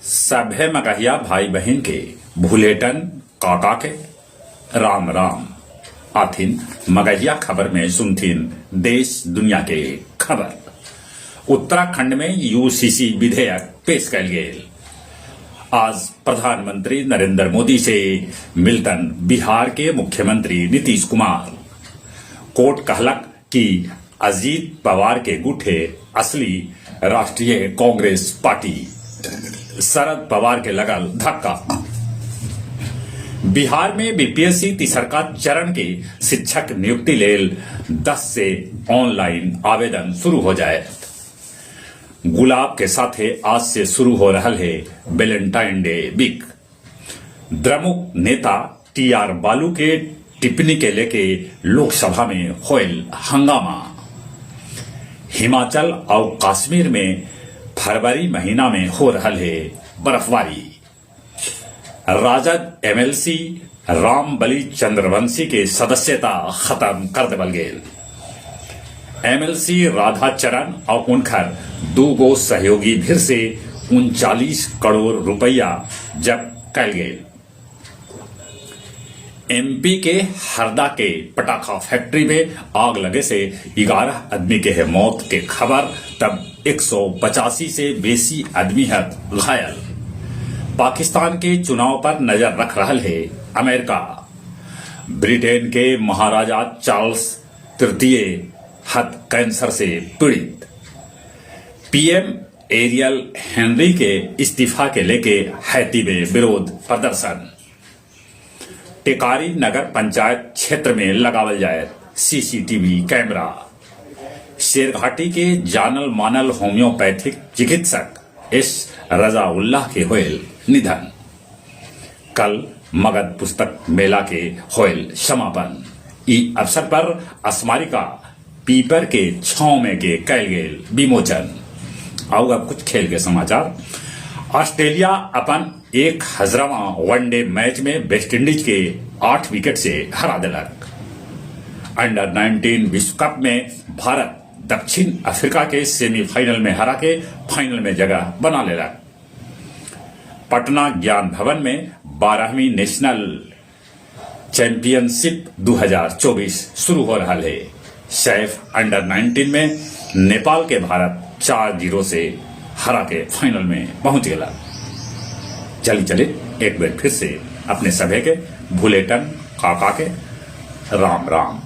सभे मगहिया भाई बहिन के भुलेटन काका के राम राम। आथिन मगहिया खबर में सुनथिन देश दुनिया के खबर। उत्तराखंड में यूसीसी विधेयक पेश कयल गेल। आज प्रधानमंत्री नरेंद्र मोदी से मिलतन बिहार के मुख्यमंत्री नीतीश कुमार। कोर्ट कहलक कि अजीत पवार के गुट हे असली राष्ट्रीय कांग्रेस पार्टी। शरद पवार के लगल धक्का। बिहार में बीपीएससी तीसरका चरण के शिक्षक नियुक्ति लेल 10 से ऑनलाइन आवेदन शुरू हो जायत। गुलाब के साथे आज से शुरू हो रहल है वेलेंटाइन डे वीक। द्रमुक नेता टी आर बालू के टिप्पणी के लेके लोकसभा में होयल हंगामा। हिमाचल और कश्मीर में फरवरी महीना में हो रहल है बर्फबारी। राजद एमएलसी रामबली चंद्रवंशी के सदस्यता खत्म कर देवल गेल। एमएलसी राधा चरण और उनकर दू गो सहयोगी भीर से 39 करोड़ रुपया जब्त कयल गेल। एमपी के हरदा के पटाखा फैक्ट्री में आग लगे से 11 आदमी के है मौत के खबर, तब 185 से बेसी आदमी है घायल। पाकिस्तान के चुनाव पर नजर रख रहल है अमेरिका। ब्रिटेन के महाराजा चार्ल्स तृतीय हत कैंसर से पीड़ित। पीएम एरियल हेनरी के इस्तीफा के लेके हैती में विरोध प्रदर्शन। टेकारी नगर पंचायत क्षेत्र में लगावल जाए सीसीटीवी कैमरा। शेरघाटी के जानल मानल होम्योपैथिक चिकित्सक एस रजाउल्लाह के होयल निधन। कल मगध पुस्तक मेला के होयल समापन। ई अवसर पर स्मारिका पीपर के छांव में के कयल गेल विमोचन। आउ अब कुछ खेल के समाचार। ऑस्ट्रेलिया अपन 1000वां वनडे मैच में वेस्टइंडीज के 8 विकेट से हरा देलक। अंडर 19 विश्व कप में भारत दक्षिण अफ्रीका के सेमीफाइनल में हरा के फाइनल में जगह बना लेलक। पटना ज्ञान भवन में 12वीं नेशनल चैंपियनशिप 2024 शुरू हो रहा है। सैफ अंडर 19 में नेपाल के भारत 4-0 से हरा के फाइनल में पहुंच गया। चली चले एक बार फिर से अपने सभे के भुलेटन काका के राम राम।